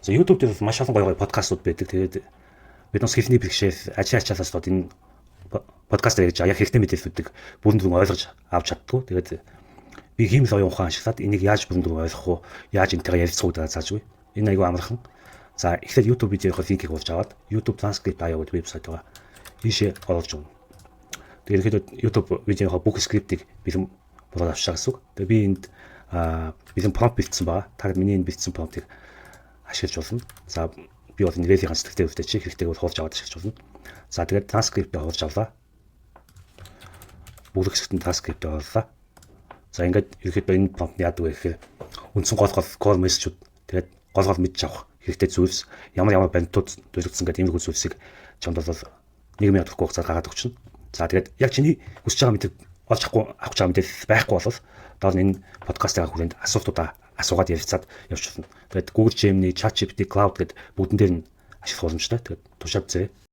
За, YouTube дээр маш олон гоё гоё подкастууд байдаг. Тэгээд бид нас хэлний бэрхшээл, ажил ачаалаас болоод энэ подкаст ярьж байгаа яг хэрэгтэй мэдээллүүдийг бүрэн дүрэн ойлгож авч чаддаггүй. Тэгээд би хиймэл оюун ухаан ашиглаад энийг яаж бүрэн дүрэн ойлгох уу, яаж энтэйгээ ярилцах уу гэдэг зааж өгье. Энэ айгүй амархан. За, эхлээд YouTube видеогийн линкийг хуулж аваад YouTube Transcript IO гэдэг вебсайт байгаа. Ийшээ оруулж өгнө. Тэгээд ерөнхийдөө YouTube видеогийн бүх скриптийг бэлэн болоод авчаа гэсэн үг. Тэгээд би энд бэлэн prompt бэлдсэн байгаа. Та миний энэ бэлдсэн prompt-ыг ашиглаж болно. За, би бол энэ релийн сэтгэлтэй өвтэй чи хэрэгтэй бол хуулж аваад ашиглаж болно. За, тэгээд транскриптээ хуулж авлаа. Бүх хэсэгт нь транскриптээ орууллаа. За, ингээд ерөнхийдөө энэ prompt нь яадаг вэ гэхээр үндсэн гол гол core message-үүд, тэгээд гол гол мэдж авах хэрэгтэй зүйлс, ямар ямар баримтууд дурдсан гэдэг иймэрхүү зүйлсийг чамд бол 1 минут гэхгүй хугацаар гаргаад өгчнө. За, тэгээд яг чиний хүсэж байгаа мэдээг олж авахгүй, авах гэж байгаа мэдээлэл байхгүй бол доор нь энэ подкастын хүрээнд асуултуудаа асуугаад ярилцаад явж болно. Тэгээд Google Gemini, ChatGPT, Claude гэдэг бүгдэн дээр нь ашиглах боломжтой. Тэгээд туршаад үзээрэй.